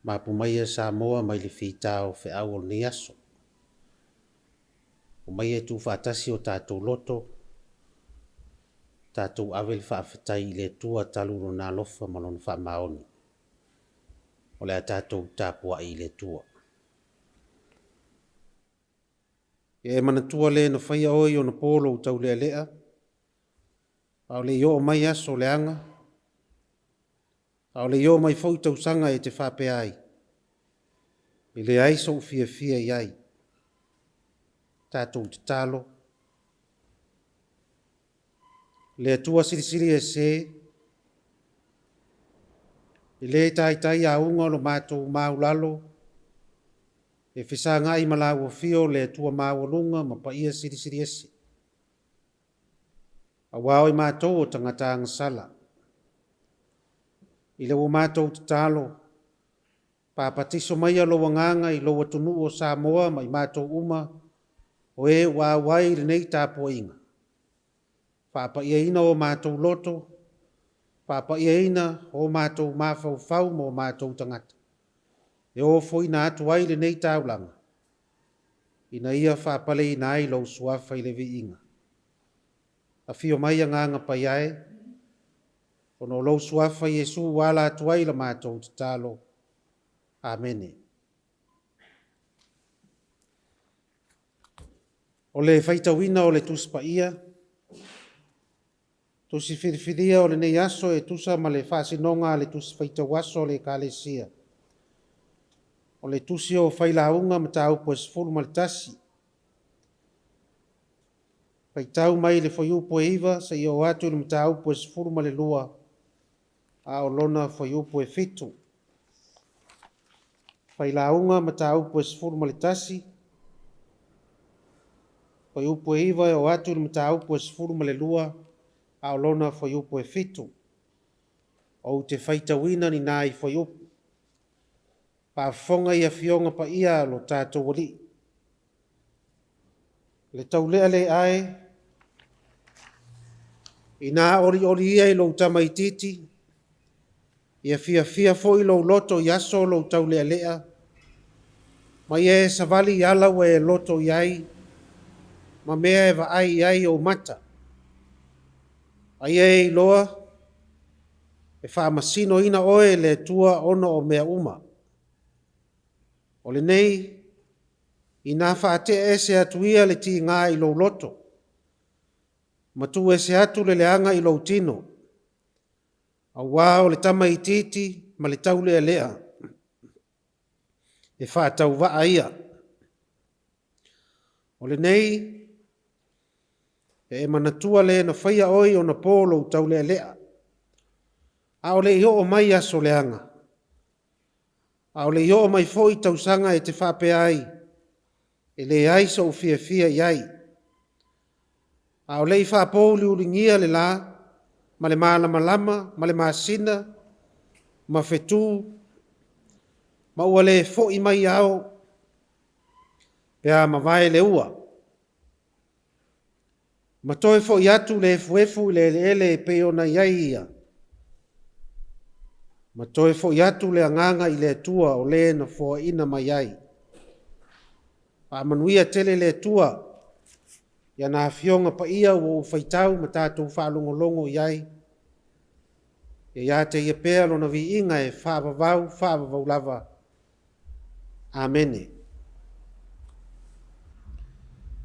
Mapu maia Samoa mai le fita o feau o lenei aso. Omaia e tuufaatasi o tatou loto, tatou ave le faafetai i le Atua talu Lona alofa ma Lona faamaoni. O le a tatou tapuai i le Atua. Ia e manatua le na faia oe i ona po lou taulealea, a o le i oo mai aso leaga, a o le i oo mai foi tausaga e te faapea ai, e leai sou fiafia i ai. Tatou tatalo. Le Atua Silisili Ese, e le taitai auga lo matou maualalo e fesagai ma lau Afio le Atua Maualuga ma paia silisili ese, aua o i matou o tagata agasala. Ina ua matou tatalo, papatiso maia lou Agaga i lou atunuu o Samoa ma i matou uma o e ua auai i lenei tapuaiga, faapaiaina o matou loto, faapaiaina o matou mafaufau ma o matou tagata, e ofoina atu ai lenei taulaga, ina ia faapaleina ai lou Suafa i le viiga. Afio mai Agaga Paia e, ona o lou Suafa Iesu ua ala atu ai la matou tatalo. Amene. O le faitauina o le Tusi Paia, Tusi filifilia o lenei aso e tusa ma le faasinoga a le Tusi Faitau Aso a le Ekalesia, o le Tusi o Failauga mataupu e 11, faitau mai le fuaiupu e 9 seia oo atu i le mataupu e 12, a o lona fuaiupu e 7. Failauga mataupu e 11, fuaiupu e 9 e oo atu i le mataupu e 12, a o lona fuaiupu e 7. Ou te faitauina ni nai fuaiupu. Faafofoga i Afioga Paia a lo tatou Alii. Le taulealea e, ina olioli ia i lou tamaitiiti, ia fiafia foi lou loto i aso o lou taulealea, ma ia e savali i ala ua e loto i ai, ma mea e vaai i ai ou mata. A ia e iloa, e faamasinoina oe e le Atua ona o mea uma. O lenei, ina faatea ese atu ia le tiga i lou loto, ma tuu ese atu le leaga i lou tino, aua o le tamaitiiti ma le taulealea e faatauvaa ia. O lenei, e e manatua le na faia oe i ona po lou taulealea, a o le i oo mai aso leaga, a o le i oo mai foi tausaga e te faapea ai, e leai sou fiafia i ai. A o le i faapouliuligia le la ma le malamalama ma le masina ma fetu, ma ua le foi mai ao pe a mavae le ua, ma toe foi atu le efuefu i le eleele e pei ona i ai ia, ma toe foi atu le agaga i le Atua o le na foaina mai ai. Faamanuia tele le Atua i ana Afioga Paia ua ou faitau ma tatou faalogologo i ai. Ia ia te Ia pea Lona viiga e faavavau, faavavau lava. Amene.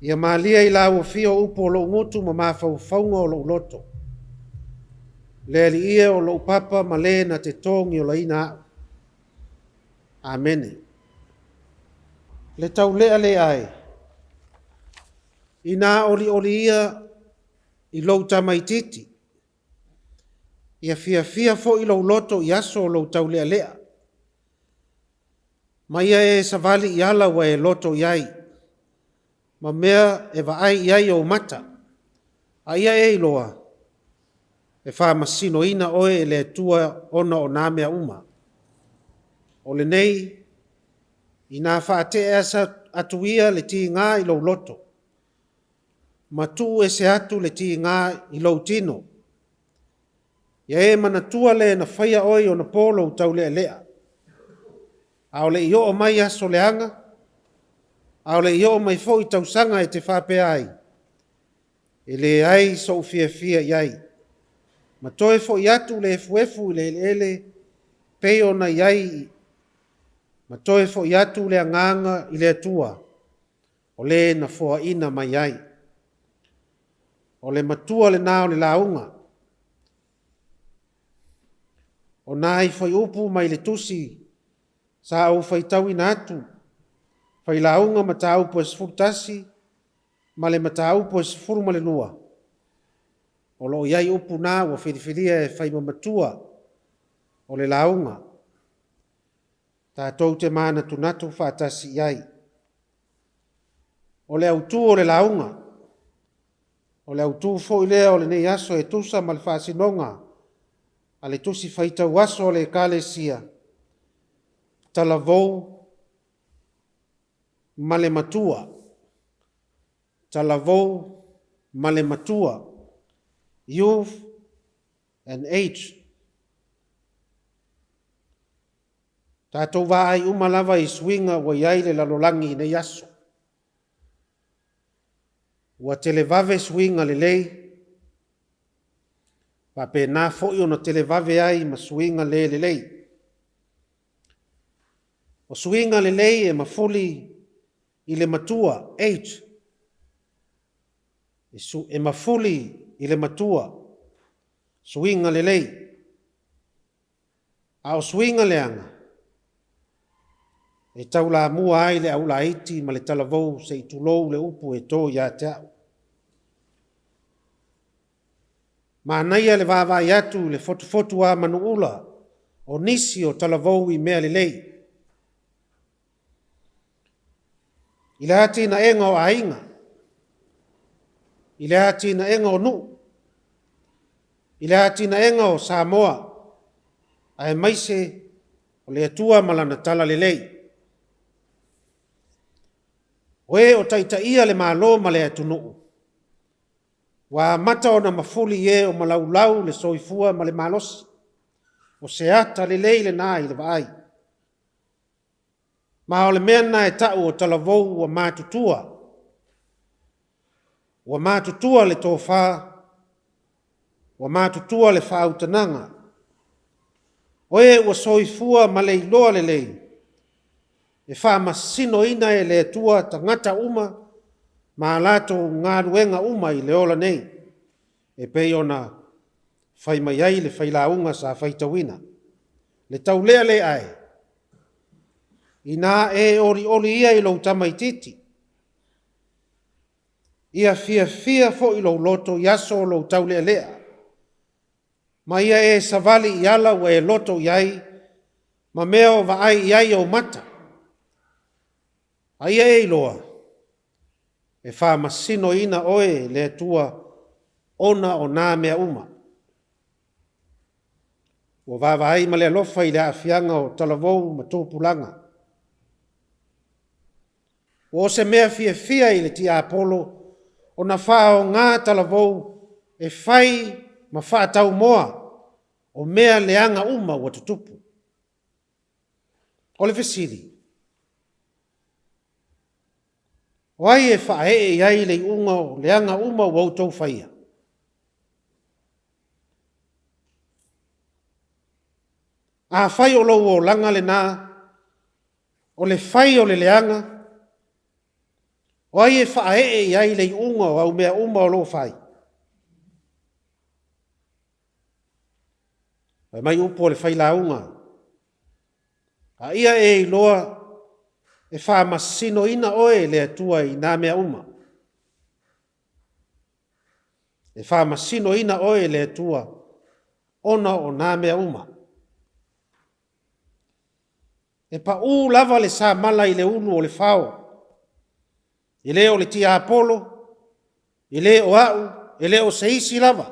Ia malie i lau afio upu o lou gutu ma mafaufauga o lou loto. Le Alii e o lou papa ma le na te togiolaina au. Amene. Le taulealea e, ina olioli ia i lou tamaitiiti, ia fiafia foi lou loto i aso o lou taulealea, ma ia e savali i ala ua e loto i ai, ma mea e vaai i ai ou mata, a ia e iloa, e faamasinoina oe e le Atua ona o nā mea uma. O lenei, ina faatea atu ia le tiga i lou loto, ma tuu ese atu le tiga i lou tino. Ia e manatua le na faia oe i ona po lou taulealea. A o le i oo mai aso leaga, a o le i oo mai foi tausaga e te faapea ai, E leai sou fiafia i ai, ma toe foi atu le efuefu i le eleele pei ona i ai, ma toe foi atu le agaga i le Atua, o le na foaina mai ai. O le matua lena o le lauga. O nai fuaiupu mai le tusi sa ou faitauina atu, Failauga Mataupu e 11 ma le Mataupu e 12, o lo o i ai upu na ua filifilia e fai ma matua o le lauga, tatou te manatunatu faatasi i ai. O le autu o le lauga, o le autu foi lea o lenei aso e tusa ma le faasinoga a le Tusi Faitau Aso a le Ekalesia, Talavou ma le Matua. Talavou ma le Matua. Youth and Age. Tatou vaai uma lava i suiga ua i ai le lalolagi i nei aso. Ua televave suiga lelei, faapena foi ona televave ai ma suiga le lelei. O suiga lelei e mafuli i le matua, age. E mafuli i le matua, suiga lelei. A o suiga leaga, e taulamua ai le aulaiti ma le talavou se i tulou le upu e to ia te au. Manaia le vaavaai atu i le fotufotu a manuula o nisi o talavou i mea lelei. I le atinaega o aiga, i le atinaega o nuu, i le atinaega o Samoa, aemaise o le Atua ma Lana Talalelei. O e o taitaia le Malo ma le atunuu, ua amata ona mafuli i e o malaulau le soifua ma le malosi. O se ata lelei lena i le vaai. Ma o le mea lena e tau o talavou ua matutua. Ua matutua le tofa, ua matutua le faautanaga. O e ua soifua ma le iloa lelei, e faamasinoina e le Atua tagata uma ma a latou galuega uma i le ola nei, e pei ona fai mai ai le failauga sa faitauina. Le taulealea e, ina e olioli ia i lou tamaitiiti, ia fiafia foi lou loto i aso o lou taulealea, ma ia e savali i ala ua e loto i ai, ma mea o vaai i ai ou mata. A ia e iloa, e faamasinoina oe le Atua ona o nā mea uma. Ua vaavaai ma le alofa i le aafiaga o talavou ma tupulaga. Ua o se mea fiafia i le tiapolo ona faaaoga talavou e fai ma faataumoa o mea leaga uma ua tutupu. O le fesili, o ai e faaee i ai le iuga o leaga uma ua outou faia? Afai o lou olaga lena, o le fai o le leaga, o ai e faaee i ai le iuga o au mea uma o lo o fai? Fai mai upu o le failauga, a ia e iloa e faamasinoina oe e le Atua i nā mea uma. E faamasinoina oe e le Atua ona o nā mea uma. E paū lava le samala i le ulu o le fao. E le o le tiapolo, e le o au, e le o se isi lava.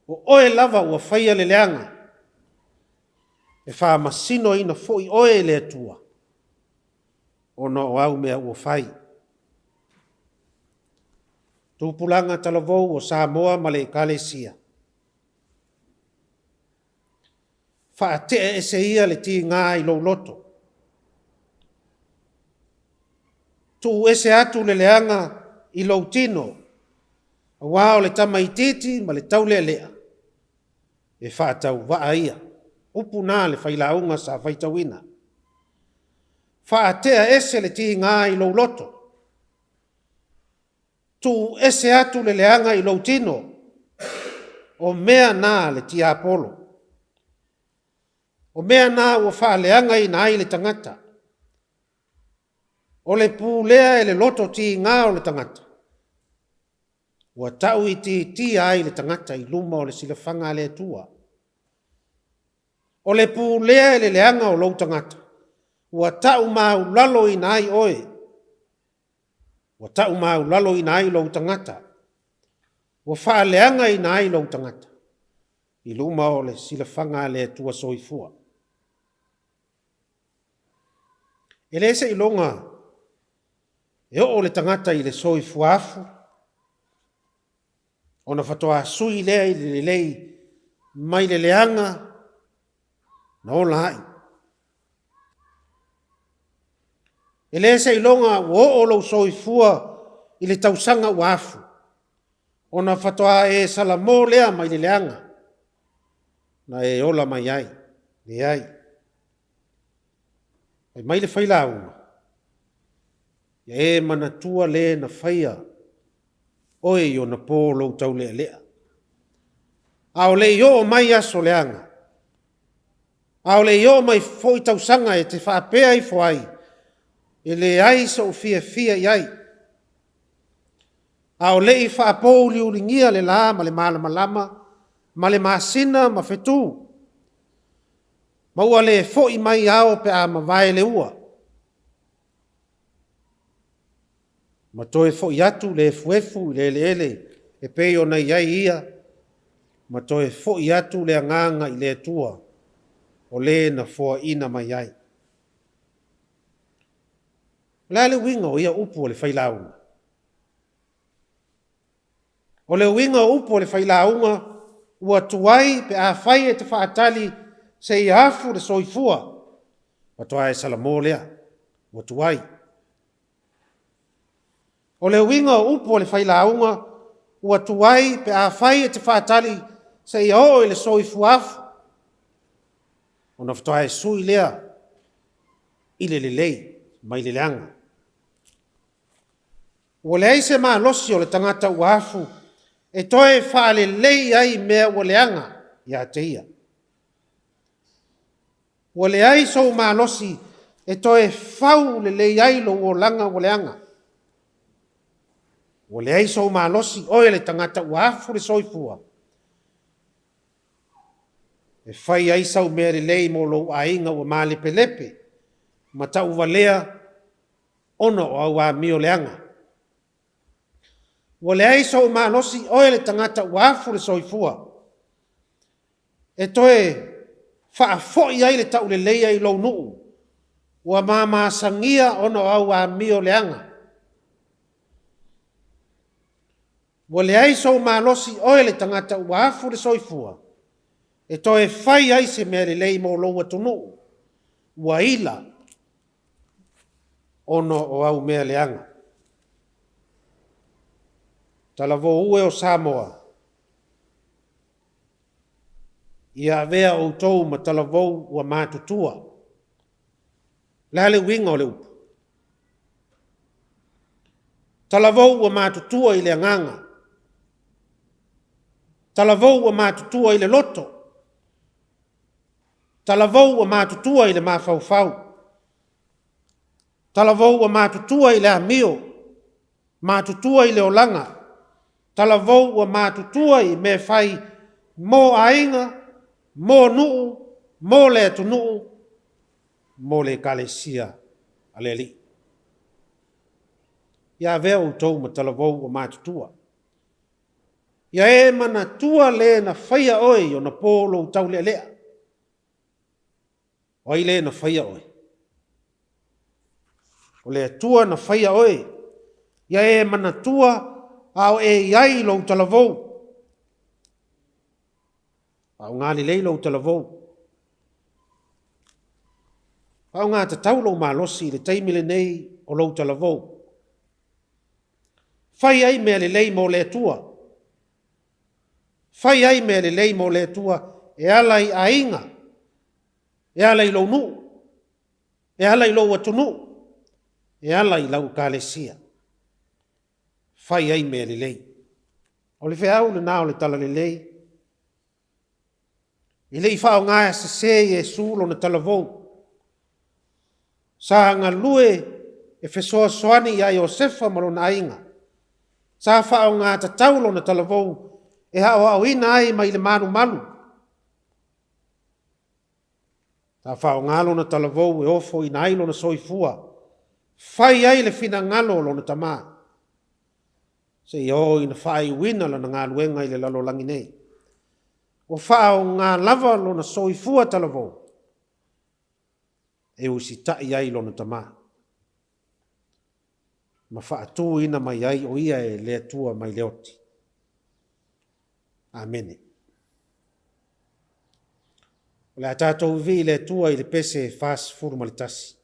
O oe lava ua faia le leaga, e faamasinoina foi oe e le Atua, ona o au mea ua fai. Tupulaga talavou o Samoa ma le Ekalesia. Faatea ese ia le tiga i lou loto. Tuu ese atu le leaga i lou tino, aua o le tamaitiiti ma le taulealea, e faatauvaa ia. Upu na le failauga sa faitauina. Faatea ese le tiga i lou loto. Tuu ese atu le leaga i lou tino, o mea na le tiapolo. O mea na ua faaleagaina ai le tagata. O le pulea e le loto tiga o le tagata, ua tau itiitia ai le tagata i luma o le silafaga a le Atua. O le pulea e le leaga o lou tagata, ua tau maulaloina ai oe, ua tau maulaloina ai lou tagata, ua faaleagaina ai lou tagata i luma o le silafaga a le Atua soifua. E le seiloga e oo le tagata i le soifua afu, ona faatoa sui lea i le lelei mai le leaga na ola ai. E le seiloga ua oo lou soifua i le tausaga ua afu, ona faatoa e salamo lea mai le leaga na e ola mai ai. Leai. Fai mai le failauga, ia e manatua le na faia oe i ona po lou taulealea. A o le i oo mai aso leaga, a o le i oo mai foi tausaga e te faapea ifo ai, e leai sou fiafia i ai. A o le i faapouliuligia le la ma le malamalama ma le masina ma fetu, ma ua le foi mai ao pe a mavae le ua, ma toe foi atu le efuefu i le eleele e pei ona i ai ia, ma toe foi atu le agaga i le Atua o le na foaina mai ai. O le a le uiga o ia upu o le failauga? O le uiga o upu o le failauga, ua tuai pe afai e te faatali seia afu le soifua, faatoa e salamo lea, ua tuai. O le uiga o upu o le failauga, ua tuai pe afai e te faatali seia oo i le soifua afu, ona faatoa e sui lea i le lelei mai le leaga. Ua leai se malosi o le tagata ua afu e toe faalelei ai mea ua leaga ia te ia. Ua leai sou malosi e toe fau lelei ai lou olaga ua leaga. Ua leai sou malosi oe le tagata ua afu le soifua e fai ai sau mea lelei mo lou aiga ua malepelepe ma tauvalea ona o au amio leaga. Ua leai sou malosi oe le tagata ua afu le soifua e toe faafoi ai le tauleleia i lou nuu ua mamasagia ona o au amio leaga. Ua leai sou malosi oe le tagata ua afu le soifua e toe fai ai se mea lelei mo lou atunuu ua ila ona o au mea leaga. Talavou e o Samoa, ia avea outou ma talavou ua matutua. O le a le uiga o le upu? Talavou ua matutua i le agaga. Talavou ua matutua i le loto. Talavou ua matutua i le mafaufau. Talavou ua matutua i le amio, matutua i le olaga. Talavou ua matutua i mea fai mo aiga, mo nuu, mo le atunuu, mo le ekalesia a le Alii. Ia avea outou ma talavou ua matutua. Ia e manatua le na faia oe i ona po lou taulealea. O ai le na faia oe? O le Atua na faia oe. Ia e manatua a o e i ai lou talavou. Faaaoga lelei lou talavou. Faaaoga tatau lou malosi i le taimi lenei o lou talavou. Fai ai mea lelei mo le Atua. Fai ai mea lelei mo le Atua e ala i aiga, e ala i lou nuu, e ala i lou atunuu, e ala i lau ekalesia. Fai ai mea lelei. O le feau lena o le Talalelei. E le i faaaoga sese Iesu lona talavou. Sa galue e fesoasoani ia Iosefa ma lona aiga. Sa faaaoga tatau lona talavou e aoaoina ai mai le malumalu. Sa faaaoga lona talavou e ofoina ai lona soifua, fai ai le finagalo o lona Tama, seia oo ina faaiuina lana galuega i le lalolagi nei. Ua faaaoga lava lona soifua talavou e usitai ai lona Tama, ma faatuina mai ai o ia e le Atua mai le oti. Amene. O le a tatou vivii i le Atua i le pese 41.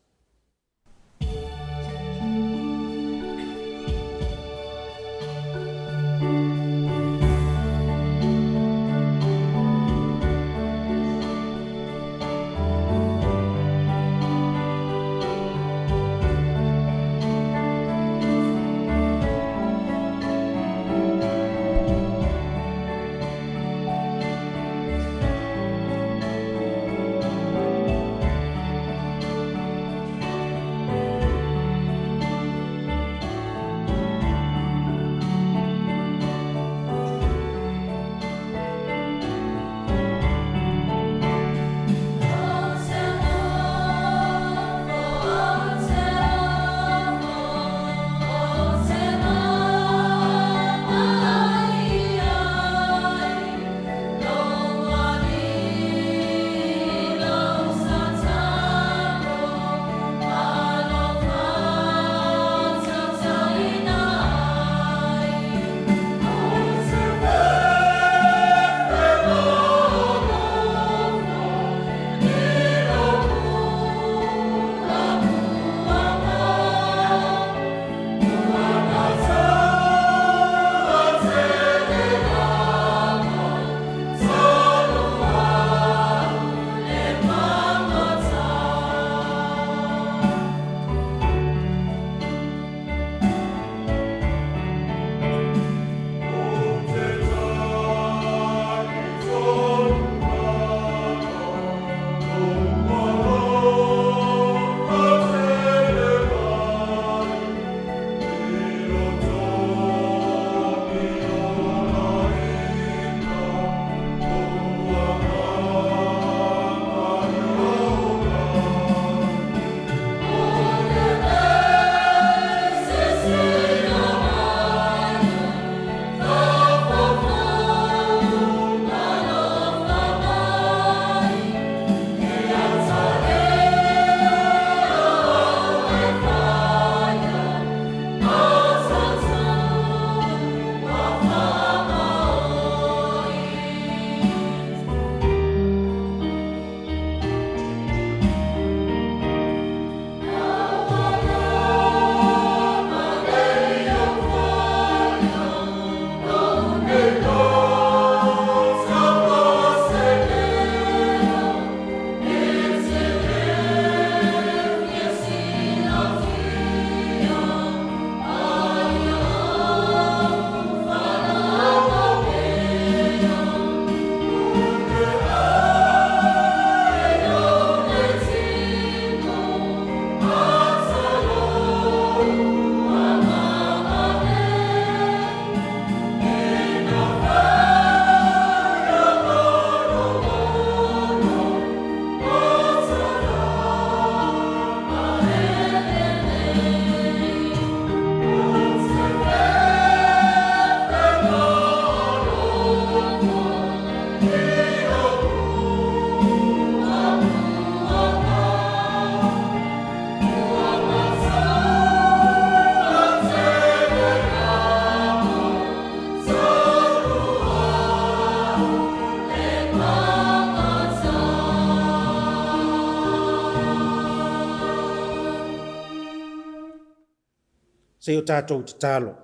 Se i o tatou tatalo.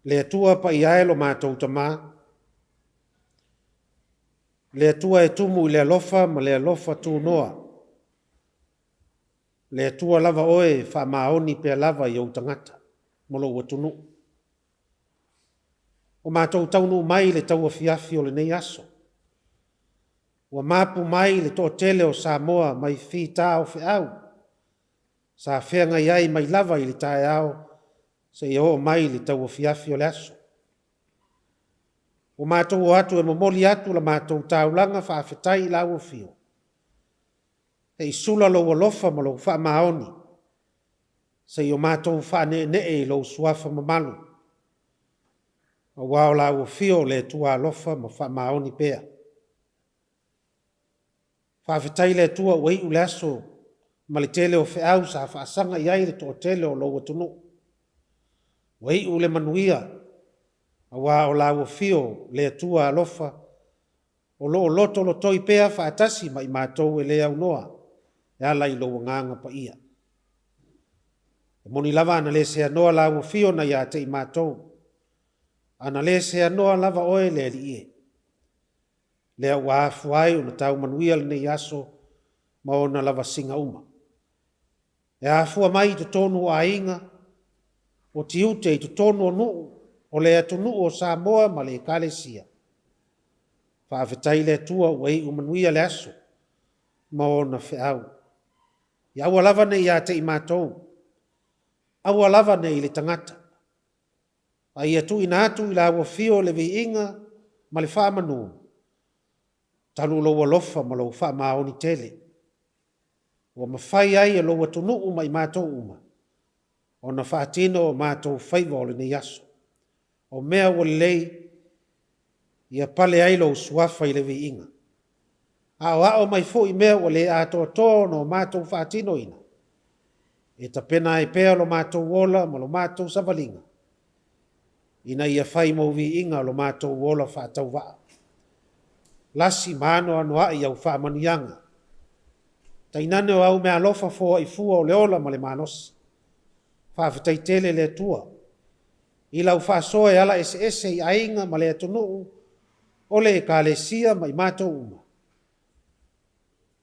Le Atua paia e lo matou Tamā, le Atua e tumu i le alofa ma le alofa tunoa, le Atua lava oe e faamaoni pea lava i ou tagata ma lou atunuu. Ua matou taunuu mai i le tauafiafi o lenei aso, ua mapu mai le toatele o Samoa mai fita o feau sa feagai ai mai lava i le taeao seia oo mai i le tauafiafi o le aso. Ua matou o atu e momoli atu la matou taulaga faafetai i lau Afio, se i sula lou alofa ma lou faamaoni, se i o matou faaneenee i lou Suafa mamalu, aua o lau Afio o le Atua alofa ma faamaoni pea. Faafetai i le Atua ua iu le aso ma le tele o feau sa faasaga i ai le toatele o lou atunuu. Ua iu le manuia, aua o lau Afio le Atua alofa, o lo o lotolotoi pea faatasi ma i matou e le aunoa e ala i lou Agaga Paia. E moni lava ana le seanoa lau Afio na ia te i matou, ana le seanoa lava oe le Alii e. Lea ua afua ai ona tau manuia lenei aso ma ona lavasiga uma. E afua mai i totonu o aiga, o tiute i totonu o nuu, o le atunuu o Samoa ma le Ekalesia. Faafetai i le Atua ua iu manuia le aso ma ona feau. Ia aua lava ne i ia te i matou, aua lava ne i le tagata, a ia tuuina atu i lau Afio le viiga ma le faamanu, talu lou alofa ma lou faamaoni tele, ua mafai ai e lou atunuu ma i matou uma ona faatino o matou faiva o lenei aso. O mea ua lelei, ia pale ai lou Suafa i le viiga. Aoao mai foi mea ua le atoatoa ona o matou faatinoina, e tapena ai pea lo matou ola ma lo matou savaliga, ina ia fai mou viiga lo matou ola faatauvaa. Lasi ma anoanoai au faamanuiaga, tainane o au meaalofa foaifua o le ola ma le malosi. Faafetai tele le Atua i lau faasoa e ala eseese i aiga ma le atunuu o le Ekalesia ma i matou uma.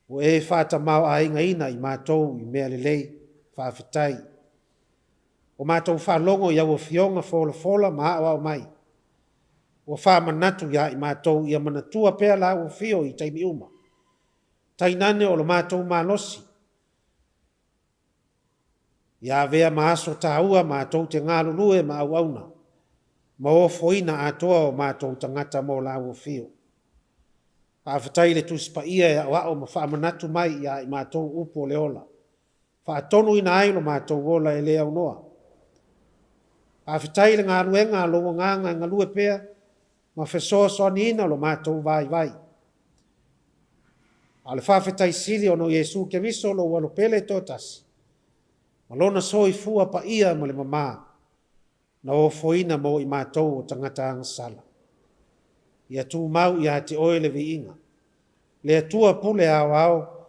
Ua e faatamaoaigaina i matou i mea lelei. Faafetai. Ua matou faalogo i au afioga folafola ma aoao mai. Ua faamanatu ia i matou ia manatua pea lau afio i taimi uma. Tainane o lo matou malosi. Ia avea ma aso taua matou te galulue ma auauna, ma ofoina atoa o matou tagata mo lau afio. Faafetai i le Tusi Paia e aoao ma faamanatu mai ia i matou upu o le ola, faatonuina ai lo matou ola e le aunoa. Faafetai i le galuega a lou Agaga e galue pea ma fesoasoaniina lo matou vaivai. A o le faafetai sili ona o Iesu Keriso lou Alo pele toatasi, ma lona soifua paia ma le mamā, na ofoina mo i matou o tagata agasala. Ia tumau ia te oe le viiga. Le Atua pule aoao,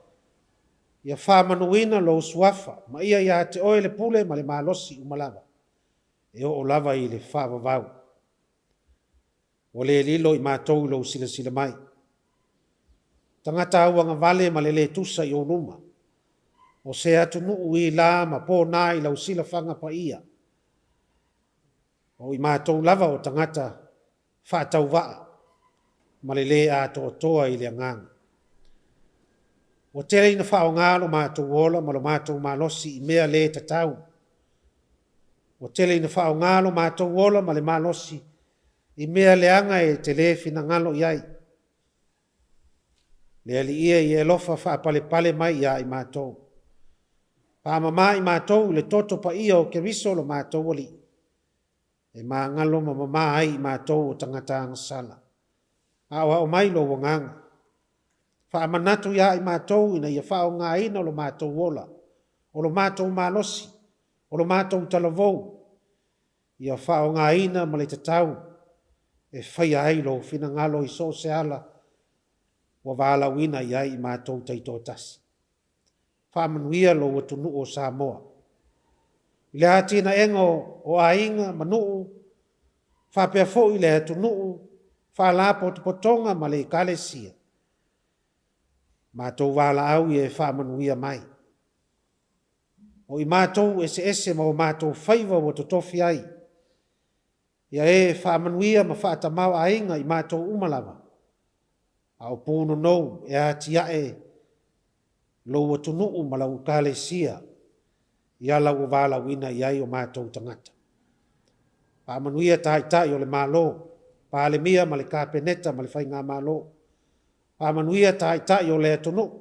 ia faamanuina lou Suafa, ma ia ia te oe le pule ma le malosi uma lava, e oo lava i le faavavau. Ua le lilo i matou i lou silasila mai. Tagata auagavale ma le le tusa i ou luma, o se atunuu i la ma pona i lau silafaga paia. O i matou lava o tagata faatauvaa ma le le atoatoa i le agaga. Ua tele ina faaaoga lo matou ola ma lo matou malosi i mea le tatau. Ua tele ina faaaoga lo matou ola ma le malosi i mea leaga e te le finagalo i ai. Le Alii e, ia e alofa faapalepale mai ia i matou. Faamama i matou i le toto paia o Keriso lo matou Alii, e magalo ma mama ai i matou o tagata agasala. Aoao mai lou Agaga. Faamanatu ia i matou ina ia faaaogaina lo matou ola, o lo matou malosi, o lo matou talavou, ia faaaogaina ma le tatau e faia ai lou finagalo i so o se ala ua valaauina i ai i matou taitoatasi. Faamanuia lou atunuu o Samoa. I le atinaega o aiga ma nuu, faapea foi le atunuu, faalapotopotoga ma le ekalesia, matou valaau ia e faamanuia mai. O i matou eseese ma o matou faiva ua totofi ai, ia e faamanuia ma faatamaoaiga i matou uma lava, a o punonou e atiae lou atunuu ma lau ekalesia i ala ua valaauina i ai o matou tagata. Faamanuia Taitai o le Malo, Palemia ma le Kapeneta ma le Faigamalo. Faamanuia Taitai o le atunuu.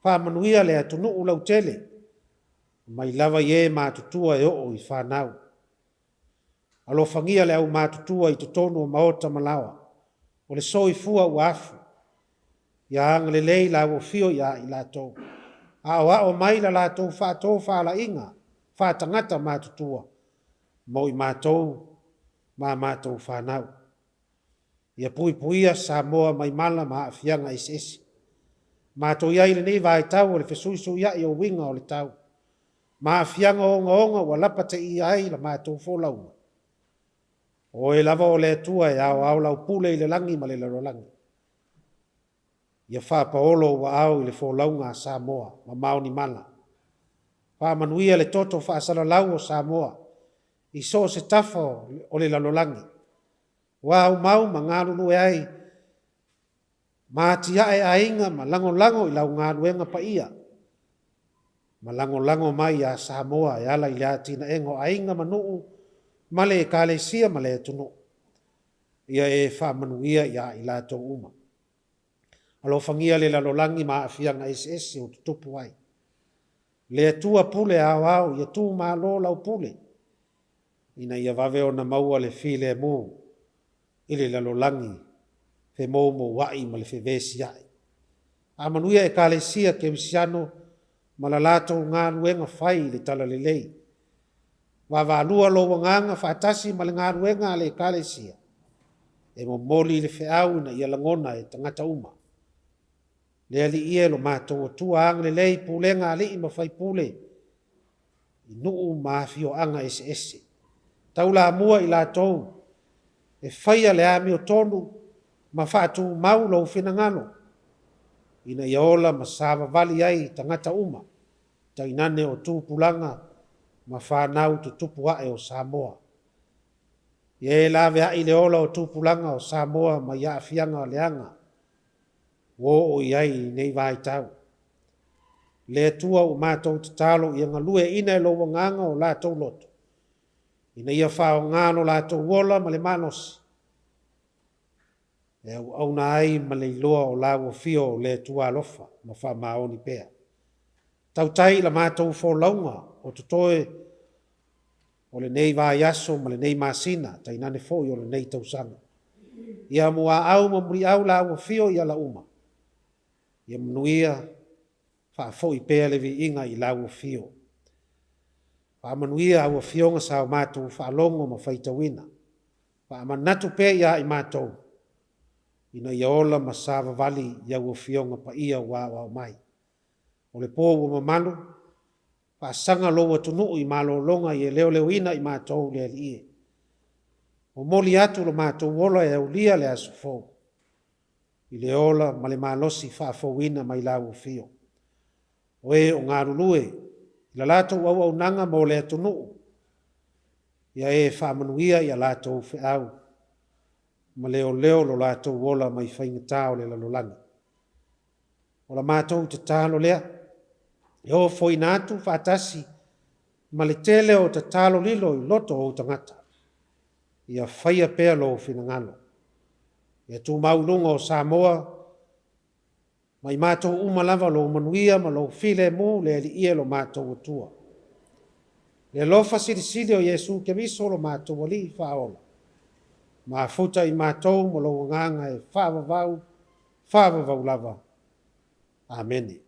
Faamanuia le atunuu lautele, mai lava i e matutua e oo i fanau. Alofagia le aumatutua i totonu o maota ma laoa, o le soifua ua afu. Ia agalelei lau afio ia i latou, aoao mai la latou faatofalaiga faatagata matutua mo i matou ma matou fanau. Ia puipuia Samoa mai mala ma aafiaga eseese. Matou i ai i lenei vaitau o le fesuisuiai o uiga o le tau, ma aafiaga ogaoga ua lapateia ai la matou folauga. O oe lava o le Atua e aoao lau pule i le lagi ma le lalolagi. Ia faapaolo ou aao i le folauga a Samoa ma maonimala. Faamanuia le toto faasalalau o Samoa i so o se tafa o le lalolagi, ua aumau ma galulue ai ma atiae aiga ma lagolago i lau galuega paia, ma lagolago mai ia Samoa e ala i le atinaega o aiga ma nuu ma le ekalesia ma le atunuu. Ia e faamanuia ia i latou uma. Alofagia le lalolagi ma aafiaga eseese o tutupu ai. Le Atua pule aoao, ia tumalo lau pule, ina ia vave ona maua le filemu i le lalolagi femoumouai ma le fevesiai. Faamanuia Ekalesia Kerisiano ma la latou galuega fai i le talalelei. Vaavaalua lou agaga faatasi ma le galuega a le Ekalesia e momoli le feau ina ia lagona e tagata uma. Le Alii e lo matou Atua, agalelei pulega a alii ma faipule i nuu ma afioaga eseese. Taulamua i latou e faia le amiotonu ma faatumau lou finagalo, ina ia ola ma savavali ai tagata uma, tainane o tupulaga ma fanau tutupu ae o Samoa. Ia e laveai le ola o tupulaga o Samoa mai aafiaga leaga ua oo i ai i lenei vaitau. Le Atua ua matou tatalo ia galueaiina e lou agaga o latou loto, ina ia faaaoga lo latou ola ma le malosi e auauna ai ma le iloa o lau afio o le Atua alofa ma faamaoni pea. Tautai i la matou folauga o totoe o lenei vaiaso ma lenei masina, tainane foi o lenei tausaga. Ia muaau ma muliau lau afio i ala uma, ia manuia faafoi pea le viiga i lau afio. Faamanuia au afioga sa o matou faalogo ma faitauina. Faamanatu pea ia i matou, ina ia ola ma savavali i au afioga paia ua aoao mai. O le po ua mamalu, faasaga lou atunuu i malologa ia leoleoina i matou le Alii e. Momoli atu lo matou ola e aulia le aso fou, i le ola ma le malosi faafouina mai lau afio. O e o galulue i la latou auaunaga mo le atunuu, ia e faamanuia i a latou feau ma leoleo lo latou ola mai faigata o le lalolagi. O la matou tatalo lea, e ofoina atu faatasi ma le tele o tatalo lilo i loto o ou tagata, ia faia pea lou finagalo. Ia tumau i luga o Samoa, ma i matou uma lava lou manuia ma lou filemu le Alii e lo matou Atua. Le alofa silisili o Iesu Keriso lo matou Alii faaola, mafuta i matou ma lou agaga e faavavau, faavavau lava. Amene.